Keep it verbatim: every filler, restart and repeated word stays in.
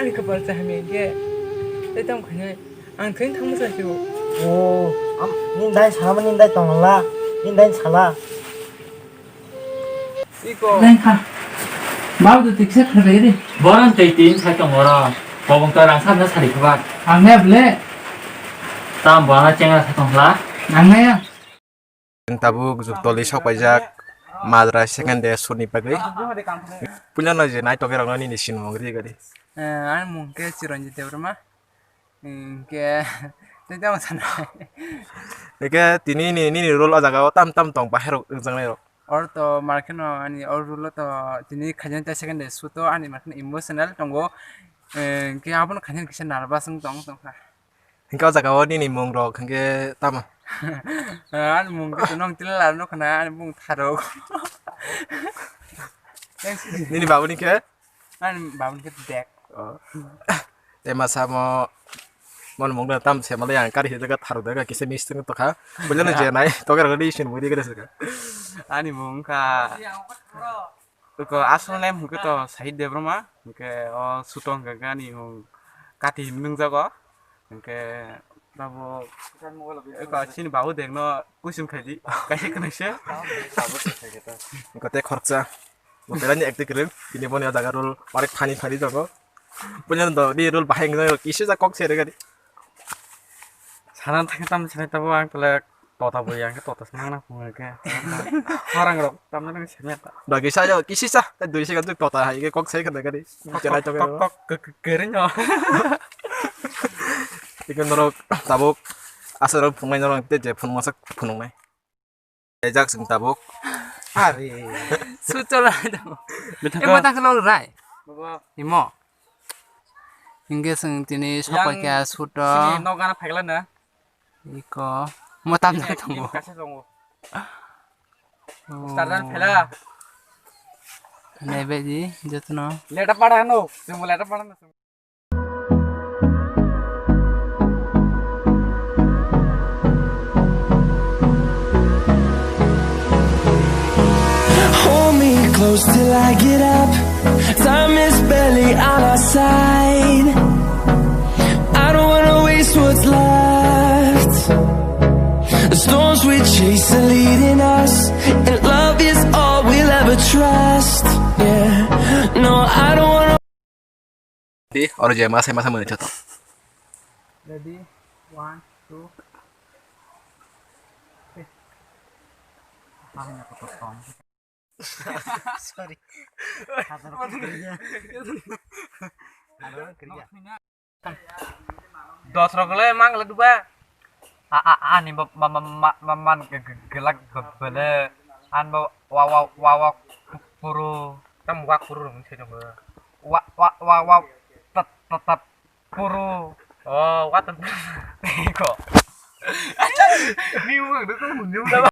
Ani kapal cha hamya khe. Tei tamo khainai. Ang thwin thangma cha khe o. O, am, nini dai salama nini dai tongla. Nini dai sala. Iko. Lengkha. Bau tu tikse khabai ri. Boran tei tin sai tong oro. Kobong ta rang sa na sari khabar. Ang ne ble. Tam bana chengra sa tong la. Ang ne ya. Chwng tabuk Juktoli sok paijak Madra second day suni bagwi. Puilano je nai toke rokno nini sinmung ri gari. Eh, ani mung khe Chiranjit Debbarma. Hingke tei tamo sana. Hingke tini ni, nini role o jaga o tam tam tong bahairok wngjaknai rok. Oro to markheno ani o role o to tini khaina ta second day shoot o ani markheno emotional tongo. Eh, hingke abono khaina kisa nervous wng tong tongkha. Hingke o jaga o nini mung rok hingke tamo? Ani mung khe to nong tila la nokha na ani mung tharok. Nini babuni khe? Ani babuni khe dek. Oh. Tei masa mo, mon mung tam se malai ang kari hita ka tharok daga kisa mistake to kha. Bujana je nai to kara di sin mudi kare saka. Ani mung kha. Ko asal name hwnkhe to Sahit Debbarma, hwnkhe o sutong hwnkhe ani mung Kati hinwi nungjago, hwnkhe tabuk eko chini babu dengno kuchung khaidi, kaisa kwnaisa. Hwnkhe tei khoroksa, bo belai ni acting kwrwng, tini boni o jaga role onek funny funny tongo. Puilano do di role bahai wngjaknai rok kisa ja kok se rwgadi. Sana thangkhe tamo sanai tabuk ang tole tota bo yang khe tota se nang nang phungo khe. Khorang rok tamna nang semya ta. Dagi sa yo kisi sa, dui second tuk tota hai khe kok sai khana gari. Chelai to kok kok kering no. Ikan norok tabuk asa rok phungnai norok te je phunuk masa phunuknai. Ejak sing tabuk. Are. Su chola do. Emo ta khalo rai. Imo. Hingke sing tini sopai kha suto. Sini nok gana phaikla na. Iko. Mo tam jai tongo. Kaisa tongo. Oh. Starter phela. Nebe di jotono. Leta pada no. Sing leta pada no. Hold me close till I get up. Time is barely on our side. I don't wanna waste what's left. The storms we chase are leading us, and love is all we'll ever trust. Yeah, no, I don't wanna. Di, oro je masa masa mani chato. Ready, one, two. Sorry. Dos rok le mang le duba. A, a, ani bo ma, ma, ma, ma, man ge, ge, gelak be, bele. An bo wa, wa, wa, wa, puru. Tam wa puru rung se dong. Wa, wa, wa, wa, tat, tat, tat, puru. Oh, wa tat. Ko. Ni wa de ko ni wa.